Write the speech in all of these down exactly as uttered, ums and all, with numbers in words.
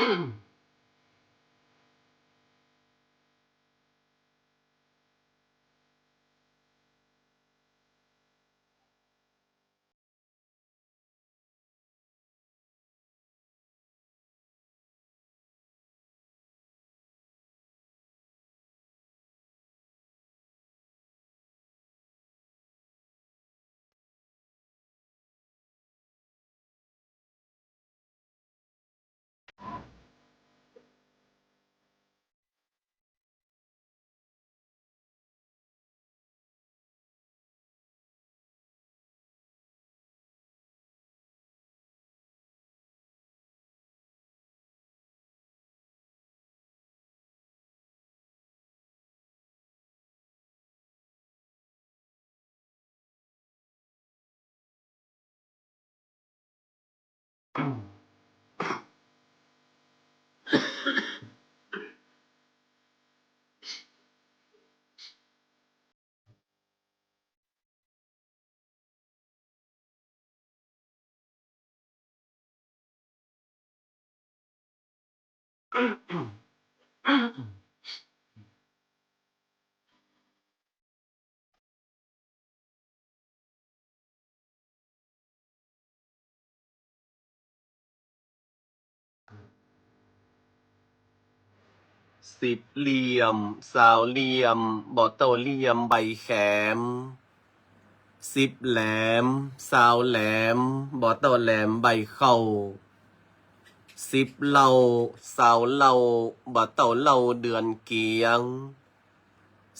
สิบเหลี่ยม ซาวเหลี่ยม บ่เต้าเหลี่ยมใบแขม สิบแหลม ซาวแหลม บ่เต้าแหลมใบเข้า สิบเหล้า ซาวเหล้า บ่เต้าเหล้าเดือนเกียง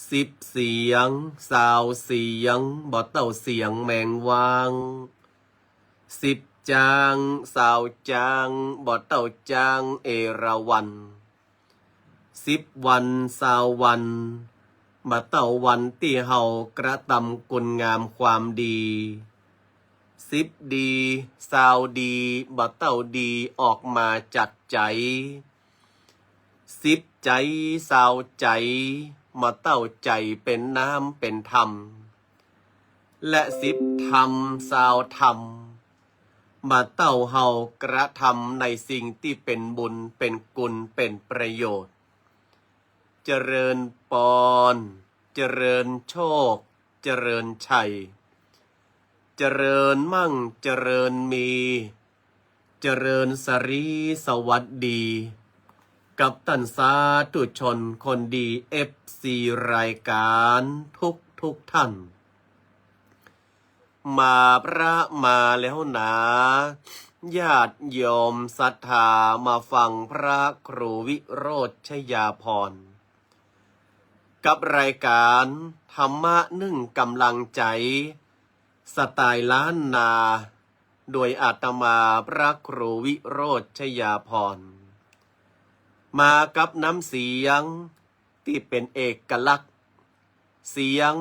สิบเสียง ซาวเสียง บ่เต้าเสียงแมงว้าง สิบจ๊าง ซาวจ๊าง บ่เต้าจ๊างเอราวัณ สิบวัน ซาววัน บ่เต้าวันตี้เฮากระตำคุณงามความดี สิบดี ซาวดี บ่เต้าดีออกมาจากใจ๋ สิบใจ๋ ซาวใจ๋ บ่เต้าใจ๋เป๋นน้ำเป๋นธรรม และสิบธรรม ซาวธรรม บ่เต้าเฮากระทำในสิ่งตี้เป๋นบุญ เป๋นกุณ เป๋นประโยชน์ เจริญปอน เจริญโชค เจริญชัย เจริญมั่ง เจริญมี เจริญสรีสวัสดี กับต้านสาธุชนคนดี เอฟซี รายก๋านทุกทุกท่าน มาพระมาแล้วหนา ญาติโยมศรัทธามาฟังพระครูวิโรจน์ชยาภรณ์ กับรายก๋านธรรมะนึ่งก๋ำลังใจ๋ สไตล์ล้านนา โดยอาตมาพระครูวิโรจน์ชยาภรณ์ มากับน้ำเสียงตี้เป๋นเอกลักษณ์ เสียง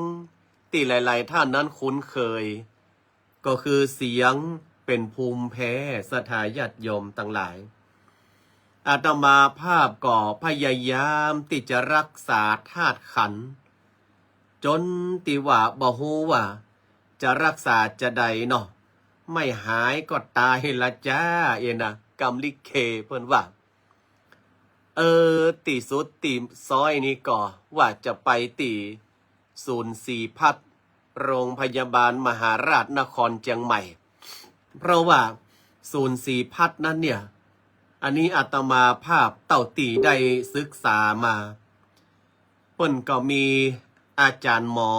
ตี้หลายๆ ท่านนั้นคุ้นเคย ก็คือเสียงเป๋นภูมิแพ้ ศรัทธาญาติโยมตังหลาย อาตมาภาพก็พยายามตี้จะรักษาธาตุขันธ์ จ๋นตี้ว่าบ่ฮู้ว่าจะรักษาจาใดเนาะ ไม่หายก็ตายละจ้า เอนะ กำลิเกเปิ้นว่า เออ ตี้สุดตี้ซ้อยนี้ก็ว่าจะไปตี้ศูนย์ศรีพัฒน์ โรงพยาบาลมหาราชนครเจียงใหม่ เพราะว่าศูนย์ศรีพัฒน์นั้นเนี่ย อันนี้อาตมาภาพเต้าตี้ได้ศึกษามา เปิ้นก็มีอาจ๋ารย์หมอ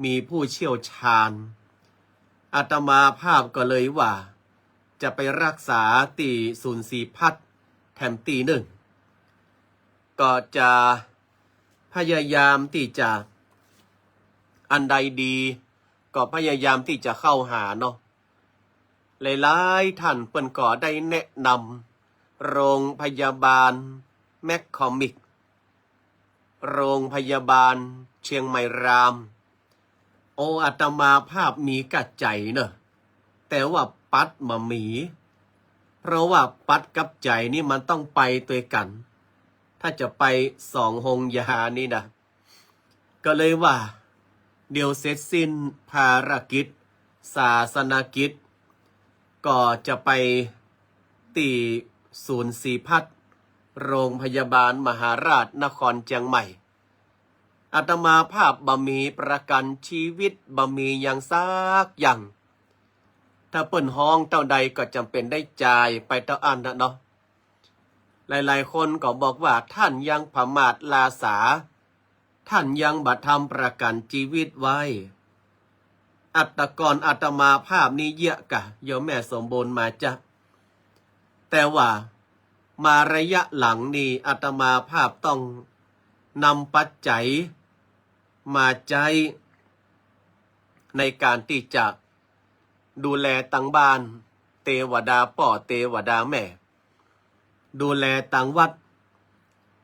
มีผู้เชี่ยวชาญ อาตมาภาพก็เลยว่า จะไปรักษาตี้ศูนย์ศรีพัฒน์แถมตี้นึ่ง ก็จะพยายามตี้จะ อันใดดี ก็พยายามตี้จะเข้าหาเนาะ หลายๆ ท่านเปิ้นก็ได้แนะนำโรงพยาบาลแมคคอมิก โรงพยาบาลเชียงใหม่ราม โอ อาตมาภาพมีก้าใจ๋เนาะ แต่ว่าปัดบ่มี เพราะว่าปัดกับใจ๋นี่มันต้องไปตวยกั๋น ถ้าจะไปสองโฮงยานี่นะ ก็เลยว่า เดี๋ยวเสร็จสิ้นภารกิจ ศาสนกิจ ก็จะไปตี้ศูนย์ศรีพัฒน์ โรงพยาบาลมหาราชนครเจียงใหม่ อาตมาภาพบ่มีประกันชีวิต บ่มีหยังสักอย่าง ถ้าเปิ้นฮ้องเต้าใดก็จ๋ำเป๋นได้จ่ายไปเต้าอั้นนะเนาะ หลายๆ คนก็บอกว่าต้านยังผมาทล้าสา ต้านยังบ่ทำประกันชีวิตไว้ อัตตะกอนอาตมาภาพนี้เยียะกา โยมแม่สมบูรณ์มาจ๊ะ แต่ว่ามาระยะหลังนี้อาตมาภาพต้องนำปัจจัยมาใจ๊ในก๋านตี้จะดูแลตังบ้าน เตวดาป้อเตวดาแม่ ดูแลตังวัด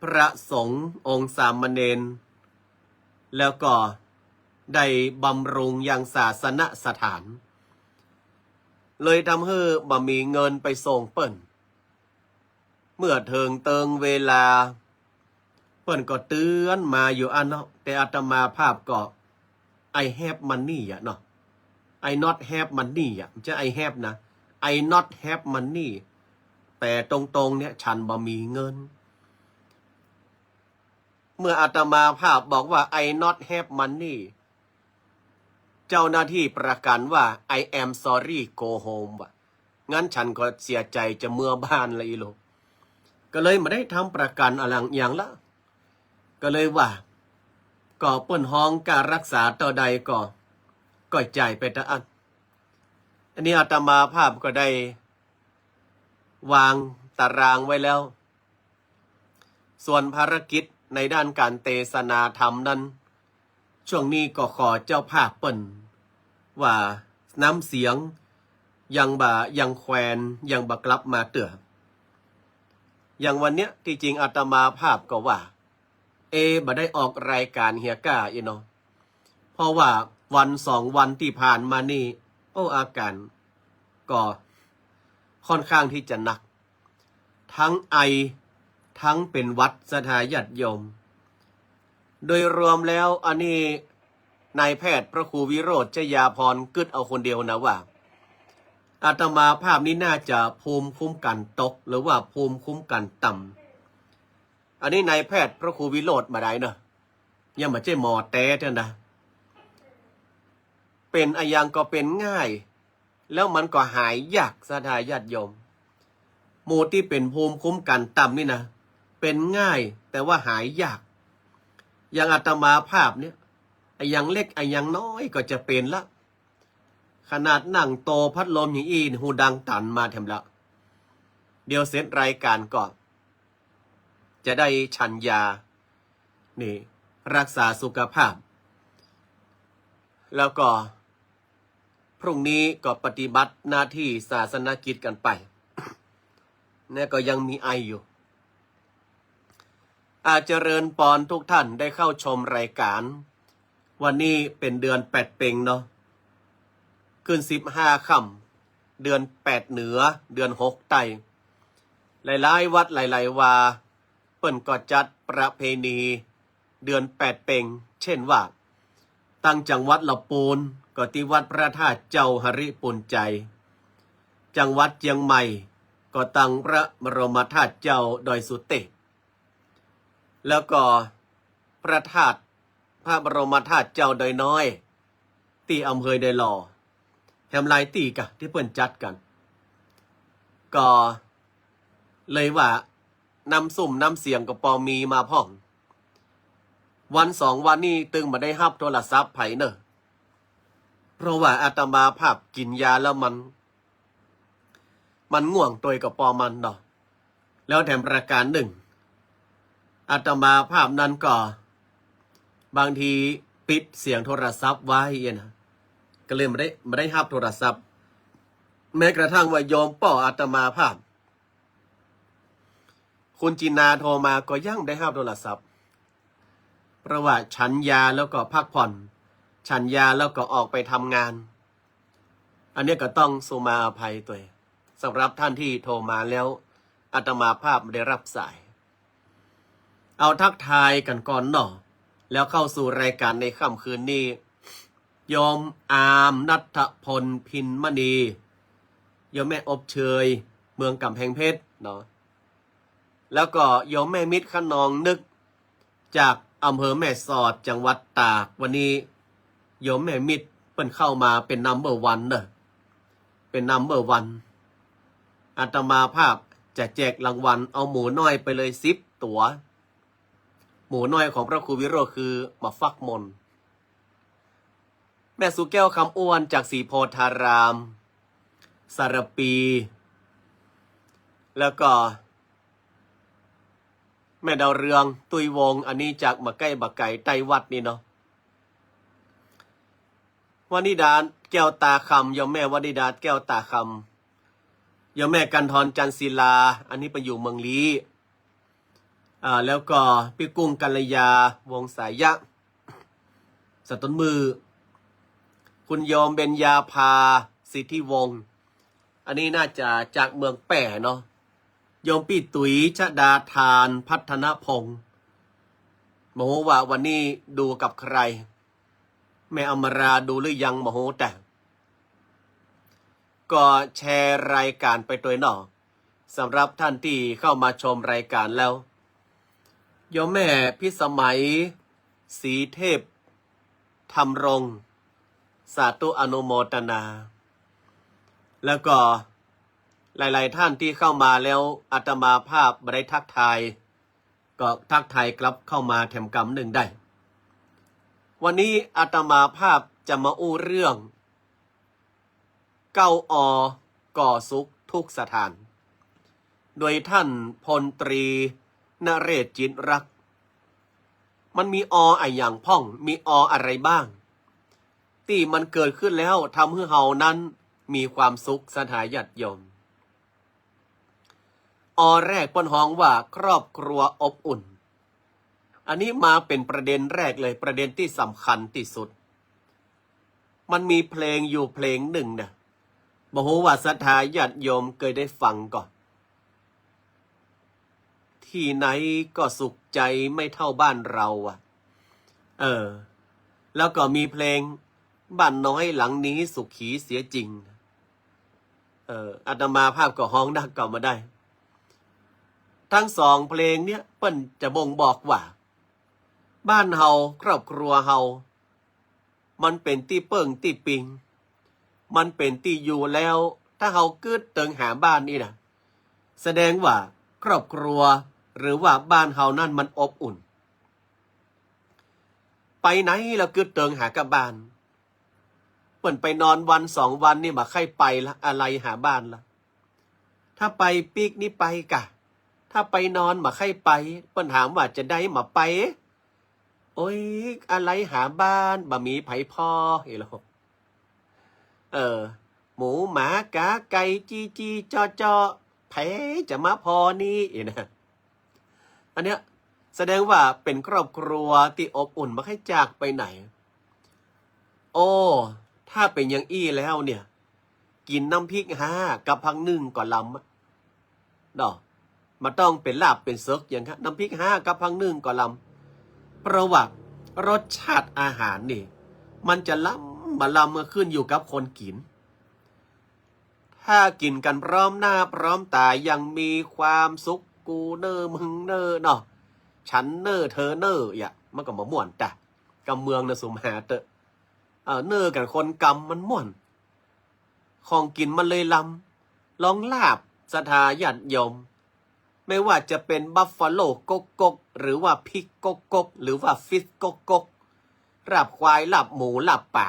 พระสงฆ์องค์สามเณร แล้วก็ได้บำรุงยังศาสนสถาน เลยทำหื้อบ่มีเงินไปส่งเปิ้น เมื่อเถิงเติงเวลา เปิ้นก็เตื๋อนมาอยู่อั้นเนาะ แต่อาตมาภาพก็ I have money อะเนาะ I not have money อะ บ่ใจ้ I have นะ I not have money แปลตรงๆ เนี่ย ฉันบ่มีเงิน เมื่ออาตมาภาพบอกว่า I not have money เจ้าหน้าตี้ประกันว่า I am sorry, go home ว่ะ งั้นฉันก็เสียใจ๋จะเมือบ้านละอี้ลูก ก็เลยบ่ได้ทำประกันอะหยังละ ก็เลยว่า ก็เปิ้นฮ้องค่ารักษาเต้าใดก็ ก็จ่ายไปเต้าอั้น อันนี้อาตมาภาพก็ได้วางตารางไว้แล้ว ส่วนภารกิจในด้านก๋านเตสนาธรรมนั้น ช่วงนี้ก็ขอเจ้าภาพเปิ้นว่าน้ำเสียงยังบ่ ยังแควน ยังบ่กลับมาเตื้อ อย่างวันเนี้ย ตี้จริงอาตมาภาพก็ว่า เอ บ่ได้ออกรายก๋านเหียก้าอี้เนาะ เพราะว่าวันสองวันตี้ผ่านมานี่ โอ้ อาก๋านก็ค่อนข้างตี้จะหนัก ตึงไอ ตึงเป๋นหวัด ศรัทธาญาติโยม โดยรวมแล้วอันนี้นายแพทย์พระครูวิโรจน์ชยาภรณ์กึ๊ดเอาคนเดียวนะว่า อาตมาภาพนี้น่าจะภูมิคุ้มกันตก หรือว่าภูมิคุ้มกันต่ำ อันนี้นายแพทย์พระครูวิโรจน์บ่าดายเนาะ ยังบ่ใจ้หมอแต๊เตื้อนะ เป๋นอะหยังก็เป๋นง่าย แล้วมันก็หายยาก ศรัทธาญาติโยม หมู่ตี้เป๋นภูมิคุ้มกันต่ำนี่นะ เป๋นง่าย แต่ว่าหายยาก อย่างอาตมาภาพเนี่ย อะหยังเล็กอะหยังน้อยก็จะเป๋นละ ขนาดนั่งโตพัดลมอย่างอี้ หูดังตันมาแถมละ เดี๋ยวเสร็จรายก๋านก็จะได้ฉันยา นี่ รักษาสุขภาพ แล้วก็พรุ่งนี้ก็ปฏิบัติหน้าที่ศาสนกิจกันไป เนี่ยก็ยังมีไออยู่ อาเจริญปอนทุกท่านได้เข้าชมรายก๋าน วันนี้เป๋นเดือนแปดเป็งเนาะ ขึ้นสิบห้าค่ำ เดือนแปดเหนือ เดือนหกใต้ หลายๆ วัดหลายๆ วา เปิ้นก็จัดประเพณีเดือนแปดเป็ง เช่นว่า ตังจังหวัดละปูนก็ตี้วัดพระธาตุเจ้าหริปุญไจย จังหวัดเจียงใหม่ก็ตังพระบรมธาตุเจ้าดอยสุเตพ แล้วก็พระธาตุ พระบรมธาตุเจ้าดอยน้อย ตี้อำเภอดอยหล่อ แถมหลายตี้กะตี้เปิ้นจัดกั๋น ก็เลยว่าน้ำซุ่มน้ำเสียงก็ปอมีมาพ่อง วันสองวันนี้ตึงบ่ได้ฮับโทรศัพท์ใผเน่อ เพราะว่าอาตมาภาพกิ๋นยาแล้วมัน มันง่วงตวยก็ปอมันเนาะ แล้วแถมประก๋านนึ่ง อาตมาภาพนั้นก็บางทีปิดเสียงโทรศัพท์ไว้เอี้ยนะ ก็เลยบ่ได้ บ่ได้ฮับโทรศัพท์ แม้กระทั่งว่าโยมป้ออาตมาภาพ คุณจินาโทรมาก็ยังบ่ได้ฮับโทรศัพท์ เพราะว่าฉันยาแล้วก็พักผ่อน ฉันยาแล้วก็ออกไปทำงาน อันเนี้ยก็ต้องสุมาอภัยตวย สำหรับท่านที่โทรมาแล้วอาตมาภาพบ่ได้ฮับสาย เอาทักทายกั๋นก่อนเนาะ แล้วเข้าสู่รายก๋านในค่ำคืนนี้ โยมอาม ณัฐพล พินมณี โยมแม่อบเชย เมืองก๋ำแพงเพชรเนาะ แล้วก็โยมแม่มิตร คะนองนึก จากอำเภอแม่สอด จังหวัดตาก วันนี้โยมแม่มิตรเปิ้นเข้ามาเป๋นนัมเบอร์วันเน่อ เป๋นนัมเบอร์วัน อาตมาภาพจะแจกรางวัล เอาหมูน้อยไปเลยสิบตั๋ว หมูน้อยของพระครูวิโรจน์คือหมาฟักมน แม่สุแก้ว คำอ้วน จากศรีโพธาราม สารภี แล้วก็ แม่ดาวเรือง ตุ้ยวงศ์ อันนี้จากบ่ใก้บ่ไก๋ใต้วัดนี่เนาะ วนิดา แก้วตาคำ โยมแม่วนิดา แก้วตาคำ โยมแม่กันทร จันทร์ศิลา อันนี้ไปอยู่เมืองลี้ อ่า แล้วก็ปี้กุ้ง กัลยา วงศ์สายะ สัตว์ต้นมือ คุณโยมเบญญาภา สิทธิวงศ์ อันนี้น่าจะจากเมืองแป้เนาะ โยมปี้ตุ๋ย ชดาธาร พัฒนพงศ์ บ่ฮู้ว่าวันนี้ดูกับใคร แม่อมราดูหรือยังบ่ฮู้ แต่ ก็แชร์รายการไปตวยเนาะ สำหรับท่านที่เข้ามาชมรายการแล้ว โยมแม่พิสมัย ศรีเทพธรรมรงค์ สาธุอนุโมทนา แล้วก็หลายๆ ท่านที่เข้ามาแล้วอาตมาภาพบ่ได้ทักทาย ก็ทักทายกลับเข้ามาแถมกำนึ่งได้ วันนี้อาตมาภาพจะมาอู้เรื่อง เก้า อ ก่อสุขทุกสถาน โดยท่านพลตรีนเรศ จิตรักษ์ มันมี อ อะหยังพ่อง มี อ อะไรบ้าง ตี้มันเกิดขึ้นแล้วทำหื้อเฮานั้นมีความสุข ศรัทธาญาติโยม อ แรกเปิ้นฮ้องว่าครอบครัวอบอุ่น อันนี้มาเป๋นประเด็นแรกเลย ประเด็นตี้สำคัญตี้สุด มันมีเพลงอยู่เพลงนึ่งนะ บ่ฮู้ว่าศรัทธาญาติโยมเกยได้ฟังก่อ ที่ไหนก็สุขใจไม่เท่าบ้านเราอะ เออ แล้วก็มีเพลงบ้านน้อยหลังนี้สุขีเสียจริง เออ อาตมาภาพก็ฮ้องดักเก่ามาได้ ทั้งสองเพลงเนี่ยเปิ้นจะบ่งบอกว่า บ้านเฮา ครอบครัวเฮา มันเป๋นตี้เปิ้งตี้ปิง มันเป๋นตี้อยู่แล้ว ถ้าเฮากึ๊ดเติงหาบ้านนี่นะ แสดงว่าครอบครัวหรือว่าบ้านเฮานั้นมันอบอุ่น ไปไหนละกึ๊ดเติงหากะบ้าน เปิ้นไปนอนวันสองวันนี่บ่ใค่ไปละ อะไลหาบ้านละ ถ้าไปปิ๊กนี่ไปกะ ถ้าไปนอนบ่ใค่ไป เปิ้นถามว่าจะได้บ่ไป โอ๊ย อะไลหาบ้าน บ่มีใผผ่อ เออ เออ หมูหมากาไก่จี้จี้จ้อจ้อ ใผจะมาผ่อนี่ เออนะ อันเนี้ยแสดงว่าเป๋นครอบครัวตี้อบอุ่น บ่ใค่จากไปไหน โอ้ ถ้าเป๋นอย่างอี้แล้วเนี่ย กิ๋นน้ำพริกฮ้ากับผักนึ่งก็ลำอะ เนาะ บ่ต้องเป๋นลาบเป๋นเสิกหยังฮะ น้ำพริกฮ้ากับผักนึ่งก็ลำ เพราะว่ารสชาติอาหารนี่ มันจะลำบ่ลำก็ขึ้นอยู่กับคนกิ๋น ถ้ากิ๋นกั๋นพร้อมหน้าพร้อมต๋าอย่างมีความสุข กูเน่อมึงเน่อเนาะ ฉันเน่อเธอเน่อ อย่า มันก็บ่ม่วนต๋า กำเมืองนะสุมหาเต๊อะ เออ เน่อกั๋นคนกำมันม่วน ของกิ๋นมันเลยลำ ลองลาบ ศรัทธาญาติโยม ไม่ว่าจะเป๋นบัฟฟาโลก๊กก๊ก หรือว่าพิกก๊กก๊ก หรือว่าฟิชก๊กก๊ก ลาบควาย ลาบหมู ลาบป๋า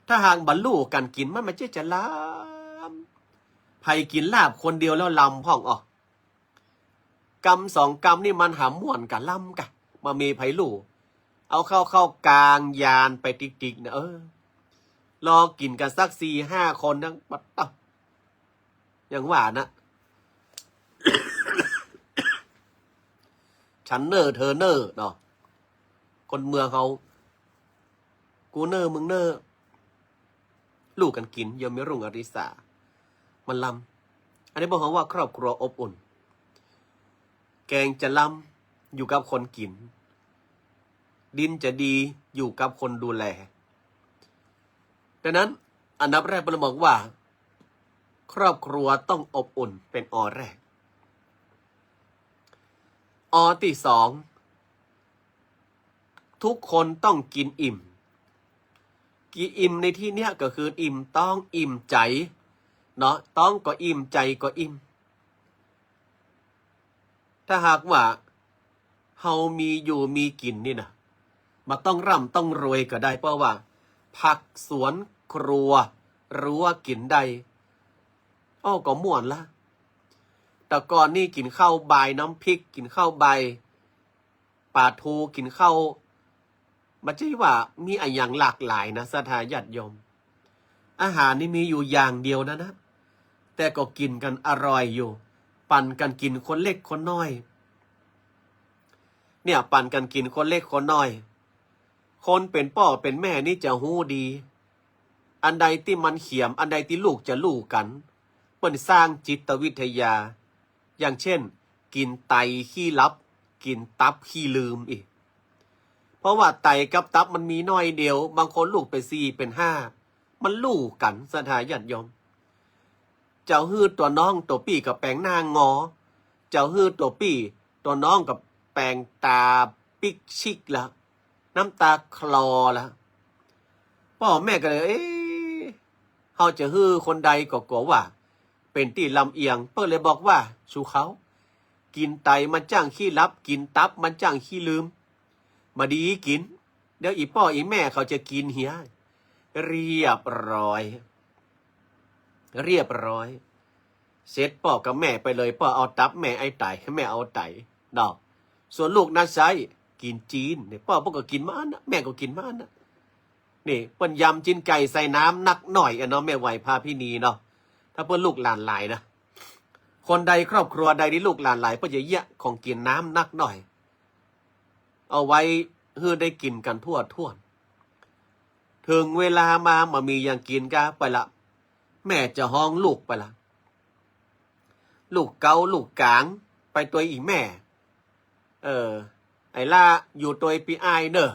ถ้าหากบ่ฮู้กั๋นกิ๋นมัน มันจะจะลำ ใผกิ๋นลาบคนเดียวแล้วลำพ่องออก กำสองกำนี่มันหาม่วนกะลำกะ บ่มีใผฮู้ เอาเข้าเข้ากลางยานไปติ๊กๆ นะ เออ ลองกิ๋นกั๋นสักสี่ห้าคนนะ ปะต๊ะ อย่างว่านะ ฉันเน่อเธอเน่อเนาะ คนเมืองเฮา กูเน่อมึงเน่อ ฮู้กั๋นกิ๋น โยมแม่รุ่งอริสา มันลำ อันนี้บ่งบอกว่าครอบครัวอบอุ่น แกงจะลำอยู่กับคนกิ๋น ดินจะดีอยู่กับคนดูแล ดังนั้นอันดับแรกเปิ้นบอกว่า ครอบครัวต้องอบอุ่น เป๋น อ แรก อที่สอง ทุกคนต้องกินอิ่ม กินอิ่มในที่เนี้ยก็คืออิ่มต๊องอิ่มใจ๋เนาะ ต๊องก็อิ่มใจ๋ก็อิ่ม ถ้าหากว่าเฮามีอยู่มีกิ๋นนี่นะ บ่ต้องร่ำต้องรวยก็ได้ เพราะว่าผักสวนครัว รั้วกิ๋นได้ อ้อ ก็ม่วนละ แต่ก่อนนี่กิ๋นข้าวบ่ายน้ำพริก กิ๋นข้าวบ่ายป๋าทู กิ๋นข้าว บ่ใจ้ว่ามีอะหยังหลากหลายนะ ศรัทธาญาติโยม อาหารนี่มีอยู่อย่างเดียวนะนะ แต่ก็กิ๋นกั๋นอร่อยอยู่ ปั๋นกั๋นกิ๋นคนเล็กคนน้อย เนี่ย ปั๋นกั๋นกิ๋นคนเล็กคนน้อย คนเป๋นป้อเป๋นแม่นี่จะฮู้ดี อันใดตี้มันเขียม อันใดตี้ลูกจะลู่กั๋น เปิ้นสร้างจิตวิทยา อย่างเช่น กิ๋นไตขี้ลับ กิ๋นตับขี้ลืมอี้ เพราะว่าไตกับตับมันมีน้อยเดียว บางคนลูกไปสี่เป๋นห้า มันลู่กั๋น ศรัทธาญาติโยม เจ้าหื้อตั๋วน้องตั๋วปี้ก็แป๋งหน้างอ เจ้าหื้อตั๋วปี้ตั๋วน้องก็แป๋งต๋าปิ๊กชิกละ น้ำต๋าคลอละ ป้อแม่ก็เลย เอ๊ะ เฮาจะหื้อคนใดก็กั๋วว่าเป๋นตี้ลำเอียง เปิ้นเลยบอกว่า สูเขา กิ๋นไตมันจ้างขี้ลับ กิ๋นตับมันจ้างขี้ลืม บ่ดีกิ๋น เดี๋ยวอี่ป้ออี่แม่เขาจะกิ๋นเหีย เรียบร้อย เรียบร้อย เสร็จป้อกับแม่ไปเลย ป้อเอาตับ แม่ไอ้ไต แม่เอาไตเนาะ ส่วนลูกนั้นใช้กิ๋นจีน เนี่ย ป้อเปิ้นก็กิ๋นมาอั้นนะ แม่ก็กิ๋นมาอั้นนะ นี่ เปิ้นยำจีนไก่ใส่น้ำนักหน่อยอะเนาะ แม่ไหวพาพินีเนาะ ถ้าเปิ้นลูกหลานหลายนะ คนใดครอบครัวใดตี้ลูกหลานหลาย เปิ้นจะเยียะของกิ๋นน้ำนักหน่อย เอาไว้หื้อได้กิ๋นกั๋นทั่วถ้วน เถิงเวลามาบ่มีหยังกิ๋นก็ไปละ แม่จะฮ้องลูกไปละ ลูกเก๊าลูกก๋าง ไปตวยอี่แม่ เออ ไอ้หล้าอยู่ตวยปี้อ้ายเน่อ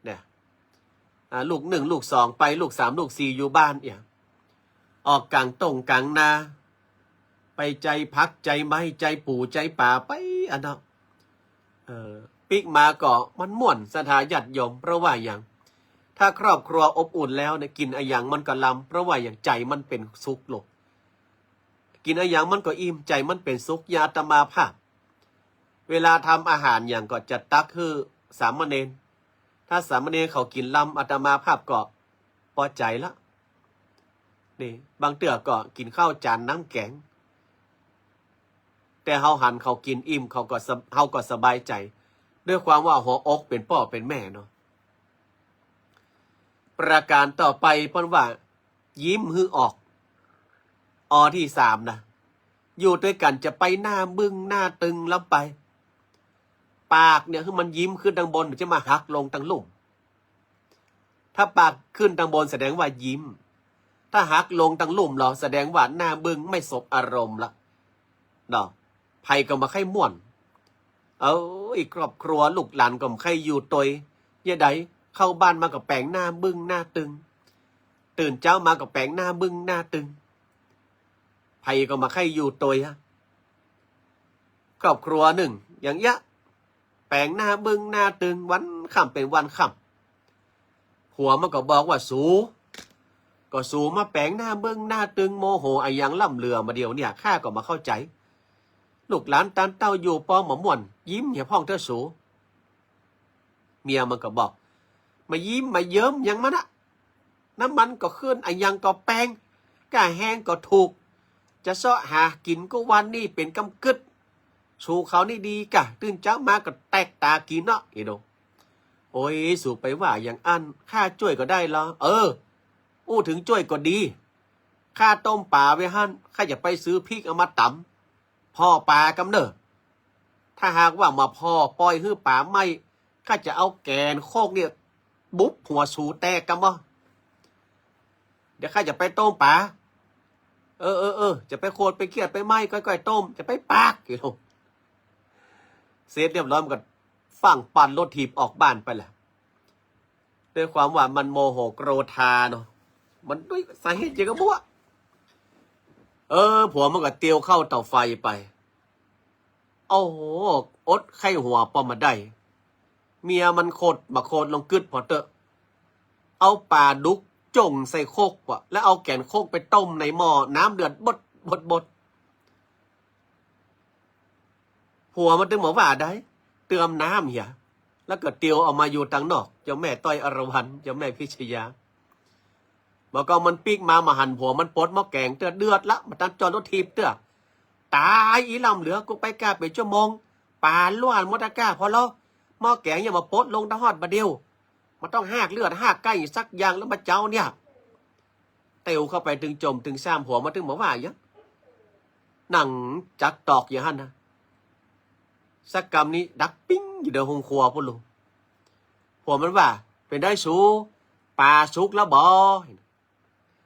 เนี่ย อ่า ลูกหนึ่งลูกสองไป ลูกสามลูกสี่อยู่บ้านเอี่ย ออกก๋างต้งก๋างนา ไปใจ๊ผักใจ๊ไม้ใจ๊ปูใจ๊ป๋าไปอะเนาะ เออ ปิ๊กมาก็มันม่วน ศรัทธาญาติโยม เพราะว่าหยัง ถ้าครอบครัวอบอุ่นแล้วเนี่ย กิ๋นอะหยังมันก็ลำ เพราะว่าหยัง ใจ๋มันเป๋นสุขลูก กิ๋นอะหยังมันก็อิ่ม ใจ๋มันเป๋นสุข อย่างอาตมาภาพ เวลาทำอาหารหยังก็จะตักหื้อสามเณร ถ้าสามเณรเขากิ๋นลำ อาตมาภาพก็ปอใจ๋ละ นี่ บางเตื้อก็กิ๋นข้าวจานน้ำแก๋ง แต่เฮาหันเขากิ๋นอิ่ม เขาก็สะ เฮาก็สบายใจ๋ ด้วยความว่าหัวอกเป๋นป้อเป๋นแม่เนาะ ประก๋านต่อไปเปิ้นว่า ยิ้มหื้อออก ออที่สามนะ อยู่ตวยกั๋นจะไปหน้าบึ้งหน้าตึงลำไป ปากเนี่ยหื้อมันยิ้มขึ้นตังบน จะมาหักลงตังลุ่ม ถ้าปากขึ้นตังบนแสดงว่ายิ้ม ถ้าหักลงตังลุ่มลอ แสดงว่าหน้าบึ้งไม่สบอารมณ์ละเนาะ ใผก็บ่ใค่ม่วน เอ้ย ครอบครัวลูกหลานก็บ่ใค่อยู่ตวย เยียะใด เข้าบ้านมาก็แป๋งหน้าบึ้งหน้าตึง ตื่นเจ๊ามาก็แป๋งหน้าบึ้งหน้าตึง ใผก็บ่ใค่อยู่ตวยอะ ครอบครัวนึ่ง อย่างเยียะ แป๋งหน้าบึ้งหน้าตึง วันค่ำเป๋นวันค่ำ ผัวมันก็บอกว่า สู ก็สูมาแป๋งหน้าบึ้งหน้าตึง โมโหอะหยังล้ำเหลือบ่าเดี่ยวเนี่ย ข้าก็บ่เข้าใจ๋ ลูกหลานตานเต้าอยู่ปอบ่ม่วน ยิ้มเหียพ่องเต๊อะสู เมียมันก็บอก มายิ้มมาเยิ้มหยังมันอะ น้ำมันก็ขึ้น อะหยังก็แปง ก้าแฮงก็ถูก จะเซาะหากิ๋นกู้วันนี่เป๋นกำกึ๊ด สูเขานี่ดีก่ะ ตื่นเจ๊ามาก็แตกต๋ากิ๋นเนาะ อีโด โอ้ย สูไปว่าอย่างอั้น ข้าจ้วยก็ได้ลอ เออ อู้เถิงจ้วยก็ดี ข้าต้มป๋าไว้หั้น ข้าจะไปซื้อพริกเอามาต๋ำ ผ่อป๋ากำเน่อ ถ้าหากว่าบ่ผ่อ ป่อยหื้อป๋าไหม้ ข้าจะเอาแก๋นโคกเนี่ย บุบหัวสูแตกกำบ่ เดี๋ยวข้าจะไปต้มป๋า เออ เออ เออ จะไปโขดไปเคียดไปไหม้ ก้อยๆ ต้ม จะไปปาก อีโด เสร็จเรียบร้อยมันก็ฟั่งปั่นรถถีบออกบ้านไปแหละ ด้วยความว่ามันโมโหโกรธาเนาะ มันด้วยสาเหตุหยังก็บ่ฮู้ เออ ผัวมันก็เตียวเข้าเตาไฟไป โอ้โห อดใค่หัวปอบ่าได้ เมียมันโขดบ่าโขดลงกึ๊ดผ่อเต๊อะ เอาป๋าดุกจ่งใส่โคกว่ะ แล้วเอาแก๋นโคกไปต้มในหม้อ น้ำเดือดบดบดบด ผัวมันตึงบ่าว่าใด เติมน้ำเหีย แล้วก็เตียวออกมาอยู่ตังนอก เจ้าแม่ต้อยอรวรรณ เจ้าแม่พิชยา บ่าก็มันปิ๊กมา บ่าหันผัวมันปลดหม้อแก๋งเตื้อ เดือดละ บ่าตังจอดรถถีบเตื้อ ต๋าย อี่ล้ำเหลือ กูไปก้าเป๋นชั่วโมง ป๋าล้วนหมดอะก้า ผ่อลอ หม้อแก๋งยังบ่าปลดลงตะฮอดบ่าเดี่ยว บ่าต้องฮากเลือดฮากไก๊สักอย่าง แล้วบ่าเจ๊าเนี่ย เตียวเข้าไปตึงจ่มตึงซ้ำ ผัวมันตึงบ่าว่าหยัง นั่งจักตอกอยู่หั้นนะ สักกำนี้ดังปิ๊งอยู่ในห้องครัวปู้นลูก ผัวมันว่า เป๋นใดสู ป๋าสุกแล้วบ่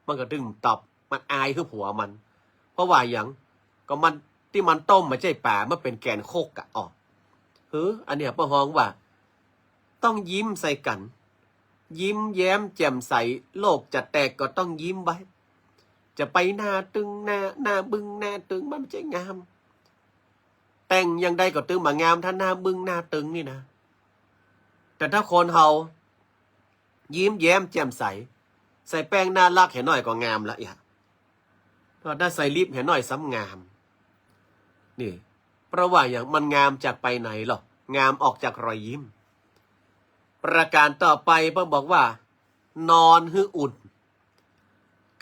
มันก็ตึงตอบ มันอายคือผัวมัน เพราะว่าหยัง ก็มัน ตี้มันต้มบ่ใจ้ป๋า มันเป๋นแก๋นโคกอะ อ๋อ หือ อันเนี้ยเปิ้นฮ้องว่า ต้องยิ้มใส่กั๋น ยิ้มแย้มแจ่มใส โลกจะแตกก็ต้องยิ้มไว้ จะไปหน้าตึงหน้า หน้าบึ้งหน้าตึง มันบ่ใจ้งาม แต่งอย่างใดก็ตึงบ่างาม ถ้าหน้าบึ้งหน้าตึงนี่นะ แต่ถ้าคนเฮา ยิ้มแย้มแจ่มใส ใส่แป้งหน้ารักเหียหน่อยก็งามละเอียด ถ้าใส่ลิปเหียหน่อยซ้ำงาม นี่ เพราะว่าหยัง มันงามจากไปไหนหรอก งามออกจากรอยยิ้ม ประการต่อไปเปิ้นบอกว่า นอนหื้ออุ่น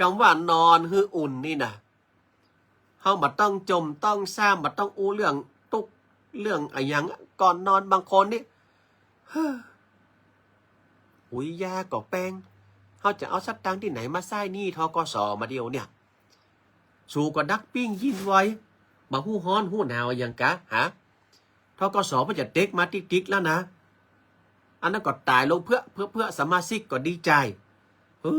กำว่านอนหื้ออุ่นนี่นะ เฮาบ่ต้องจ่มต้องซ้ำ บ่ต้องอู้เรื่องตุ๊กข์เรื่องอะหยัง ก่อนนอนบางคนนี่ เฮ้อ ปุ๋ยยาก็แปง เฮาจะเอาสตางค์ตี้ไหนมาใจ๊หนี้ ธ.ก.ส. บ่าเดี่ยวเนี่ย สูก็ดักปิ้งยินไว้ บ่ฮู้ฮ้อนฮู้หนาวอะหยังกา ฮะ ธ.ก.ส. เปิ้นจะเต็กมาติ๊กๆ แล้วนะ อันนั้นก็ต๋ายลงเปื้อ เปื้อ เปื้อ สมาชิกก็ดีใจ๋ เฮ้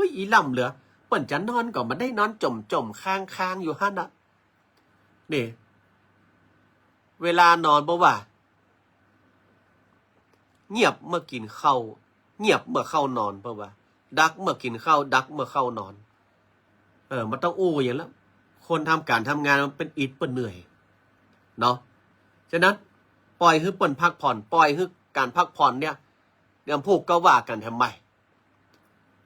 ย อี่ล้ำเหลือ เปิ้นจะนอนก็บ่ได้นอน จ่มๆ คางๆ อยู่หั้นน่ะ นี่ เวลานอนเปิ้นว่า เงียบเมื่อกิ๋นข้าว เงียบเมื่อเข้านอน เปิ้นว่า ดักเมื่อกิ๋นข้าว ดักเมื่อเข้านอน เออ มันต้องอู้อย่างนั้นแล้ว คนทำก๋านทำงานมันเป๋นอิดเปิ้นเหนื่อย เนาะ ฉะนั้น ปล่อยหื้อเปิ้นพักผ่อน ปล่อยหื้อก๋านพักผ่อนเนี่ย เดี๋ยวพูดก็ว่ากั๋นทำไม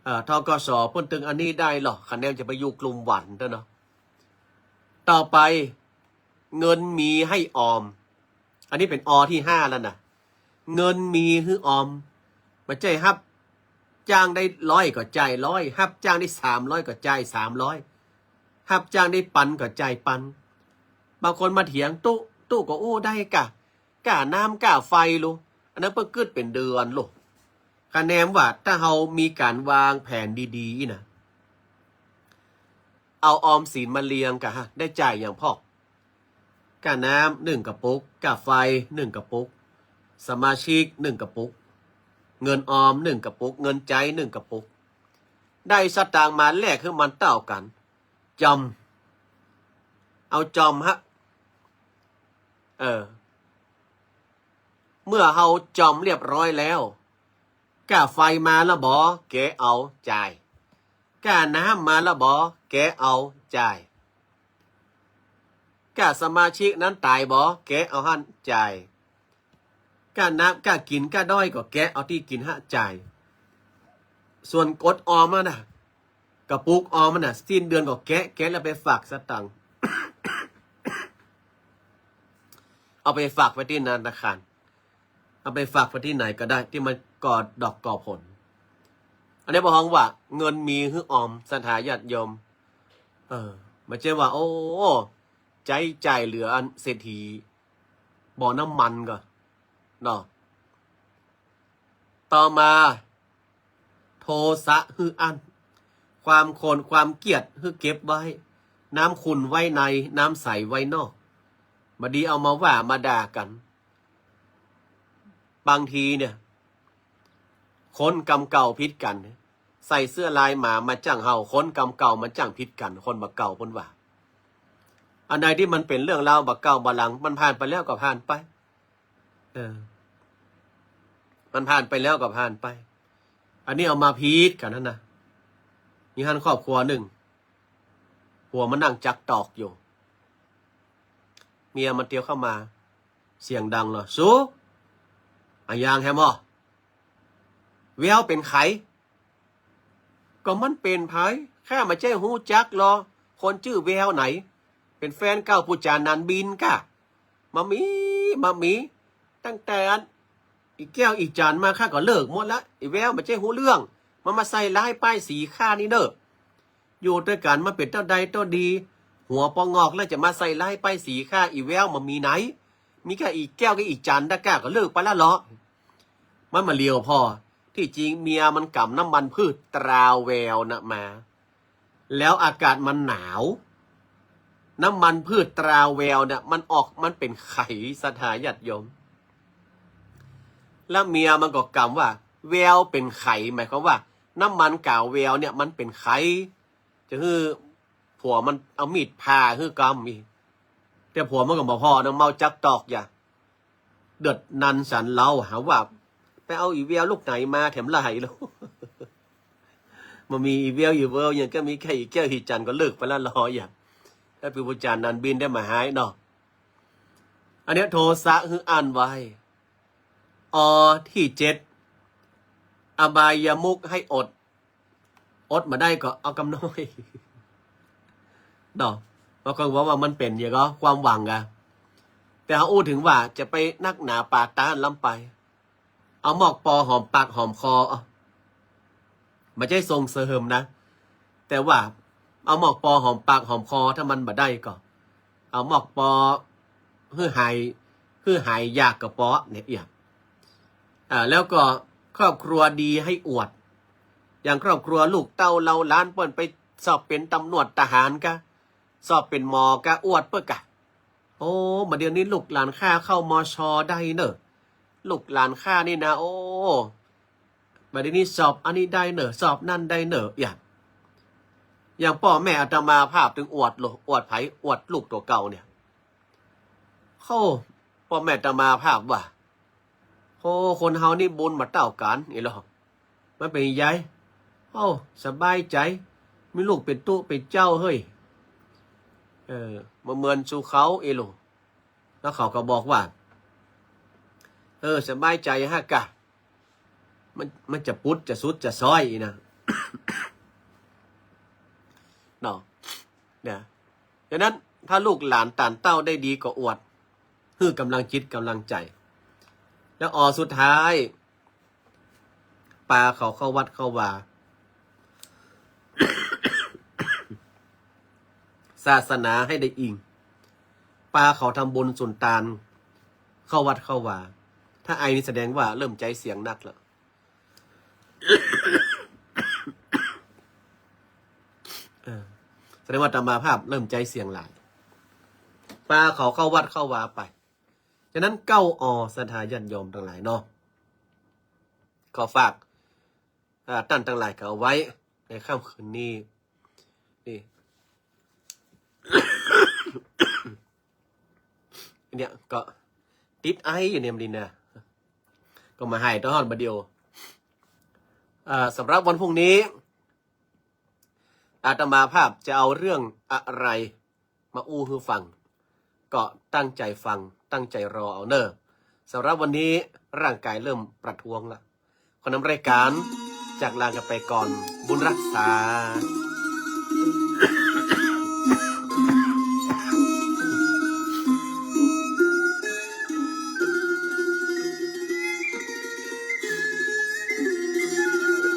เอ่อ ธ.ก.ส. เปิ้นตึงอันนี้ได้หรอ คะแนนจะไปอยู่กลุ่มหวานเด้อเนาะ ต่อไป เงินมีให้ออม อันนี้เป๋น อ.ที่ห้า แล้วนะ เงินมีหื้อออม บ่ใจ้ฮับจ้างได้ร้อยก็จ่ายร้อย ฮับจ้างได้สามร้อยก็จ่ายสามร้อย ฮับจ้างได้ปันก็จ่ายปัน บางคนมาเถียง ตุ๊ ตุ๊ก็อู้ได้กา ก้าน้ำก้าไฟลูก อันนั้นเปิ้นกึ๊ดเป๋นเดือนลูก คะแนนว่าถ้าเฮามีก๋านวางแผนดีๆ นะ เอาออมสินมาเรียงกาฮะ ได้จ่ายอย่างพอก ก้าน้ำหนึ่งกระปุก ก้าไฟหนึ่งกระปุก สมาชิกหนึ่งกระปุก เงินออมหนึ่งกระปุก เงินใจ๊หนึ่งกระปุก ได้สตางค์มาแลกหื้อมันเต้ากั๋น จ่อม เอาจ่อมฮะ เออ เมื่อเฮาจ่อมเรียบร้อยแล้ว ก้าไฟมาแล้วบ่ แกเอาจ่าย ก้าน้ำมาแล้วบ่ แกเอาจ่าย ก้าสมาชิกนั้นต๋ายบ่ แกเอาหั้นจ่าย ก้าน้ำ ก้ากิ๋น ก้าด้อยก็แกเอาตี้กิ๋นฮะจ่าย ส่วนกดออมอะนะ กระปุกออมมันน่ะ สิ้นเดือนก็แกะ แกะแล้วไปฝากสตางค์ เอาไปฝากไว้ตี้ธนาคาร เอาไปฝากไว้ตี้ไหนก็ได้ ตี้มันก่อดอกก่อผล อันนี้เปิ้นฮ้องว่า เงินมีหื้อออม ศรัทธาญาติโยม เออ บ่ใจ้ว่า โอ้ ใจ๊จ่ายเหลืออันเศรษฐี บ่อน้ำมันก่อ เนาะ ต่อมา โทสะหื้ออั้น ความโขนความเกลียดหื้อเก็บไว้ น้ำขุ่นไว้ใน น้ำใสไว้นอก บ่ดีเอามาว่ามาด่ากั๋น บางทีเนี่ย คนกำเก่าผิดกั๋น ใส่เสื้อลายหมามาจ้างเห่า คนกำเก่ามันจ้างผิดกั๋น คนบ่าเก่าเปิ้นว่า อันใดตี้มันเป๋นเรื่องราวบ่าเก่าบ่าหลัง มันผ่านไปแล้วก็ผ่านไป เออ มันผ่านไปแล้วก็ผ่านไป อันนี้เอามาผิดกั๋นหั้นนะ มีหั้นครอบครัวนึ่ง ผัวมานั่งจักตอกอยู่ เมียมันเตียวเข้ามา เสียงดังเลย สู อะหยังแหมอ แววเป๋นใผ ก็มันเป๋นใผ ข้าบ่ใจ้ฮู้จักลอ คนจื้อแววไหน เป๋นแฟนเก่าปู่จ๋าหนานบินก้า บ่มี บ่มี ตั้งแต่อัน อี่แก้วอี่จั๋นมาข้าก็เลิกหมดละ อี่แววบ่ใจ้ฮู้เรื่อง มันมาใส่ร้ายป้ายสีข้านี่เน่อ อยู่ตวยกั๋นมาเป๋นเต้าใดเต้าดี หัวปองอกแล้วจะมาใส่ร้ายป้ายสีข้า อี่แววบ่มีไหน มีแก้วอี่แก้วกับอี่จั๋น ตะก้าก็เลิกไปละลอ มันบ่าเหลียวผ่อ ตี้จริงเมียมันก๋ำน้ำมันพืชตราแววน่ะมา แล้วอากาศมันหนาว น้ำมันพืชตราแววเนี่ย มันออก มันเป๋นใข ศรัทธาญาติโยม แล้วเมียมันก็ก๋ำว่า แววเป๋นใข หมายความว่า น้ำมันก๋าแววเนี่ยมันเป๋นใข จะหื้อผัวมันเอามีดผ่าหื้อก้ำอีก แต่ผัวมันก็บ่ผ่อนะ เมาจั๊กตอกอย่า เดือดนันสันเลา หาว่าไปเอาอี่แววลูกไหนมาแถมหลายแล้ว บ่มีอี่แววอี่แววหยัง ก็มีแก้วอี่แก้วอี่จั๋น ก็เลิกไปละลอ อย่า ถ้าเป๋นปู่จ๋าหนานบินได้บ่หายเนาะ อันเนี้ยโทสะหื้ออั้นไว้ ออ ตี้เจ็ด อบายมุขหื้ออด อดบ่ได้ก็เอากำน้อยเนาะ บางคนว่า ว่ามันเป๋นอย่างก็ความหวังอะ แต่เฮาอู้เถิงว่าจะไปนักหนาปาต้านล้ำไป เอาหมอกปอหอมปากหอมคอ เอา บ่ใจ้ส่งเสริมนะ แต่ว่าเอาหมอกปอหอมปากหอมคอ ถ้ามันบ่ได้ก็ เอาหมอกปอหื้อหาย หื้อหายอยากก็ปอเนี่ยเอี่ย อ่า แล้วก็ครอบครัวดีหื้ออวด อย่างครอบครัวลูกเต้าเหล่าหลานเปิ้นไปสอบเป๋นตำรวจทหารก้า สอบเป๋นหมอก้า อวดเปิ้นก้า โอ้ บ่าเดี่ยวนี้ลูกหลานข้าเข้า มช ได้เน่อ ลูกหลานข้านี่นะ โอ้ บ่าเดี่ยวนี้สอบอันนี้ได้เน่อ สอบนั่นได้เน่อ อย่าง อย่างป้อแม่อาตมาภาพเถิงอวดโล อวดใผ อวดลูกตั๋วเก่าเนี่ย โอ้ ป้อแม่อาตมาภาพว่า โอ้ คนเฮานี่บุญบ่เต้ากั๋น อีหลอ มันเป๋นใหญ่ โอ้ สบายใจ๋ มีลูกเป๋นตุ๊เป๋นเจ้าเฮ้ย เออ บ่เหมือนสู่เขา อีหลอ แล้วเขาก็บอกว่า เออ สบายใจ๋ฮะก้า มัน มันจะปุ๊ดจะสุดจะซ้อยอีกนะ เนาะ เนี่ย ฉะนั้นถ้าลูกหลานต้านเต้าได้ดีก็อวด หื้อกำลังจิตกำลังใจ๋ แล้วออสุดท้าย ปาเขาเข้าวัดเข้าวา ศาสนาหื้อได้อิง ปาเขาทำบุญสุนตาน เข้าวัดเข้าวา ถ้าไอนี่แสดงว่าเริ่มใจ๊เสียงนักแล้ว เออ แสดงว่าอาตมาภาพเริ่มใจ๊เสียงหลาย ปาเขาเข้าวัดเข้าวาไป ฉะนั้นเก้าออ ศรัทธาญาติโยมตังหลายเนาะ ขอฝาก อ่า ต้านตังหลายก็เอาไว้ในค่ำคืนนี้ นี่ เนี่ยก็ติดไออยู่เนี่ย มันดีนะ ก็บ่าหายตอดบ่าเดี่ยว อ่า สำหรับวันพรุ่งนี้ อาตมาภาพจะเอาเรื่องอะไรมาอู้หื้อฟัง ก็ตั้งใจ๋ฟัง ตั้งใจ๋รอเอาเน่อ สำหรับวันนี้ร่างกายเริ่มประท้วงละ ขอนำรายก๋านจากลากั๋นไปก่อน บุญฮักษา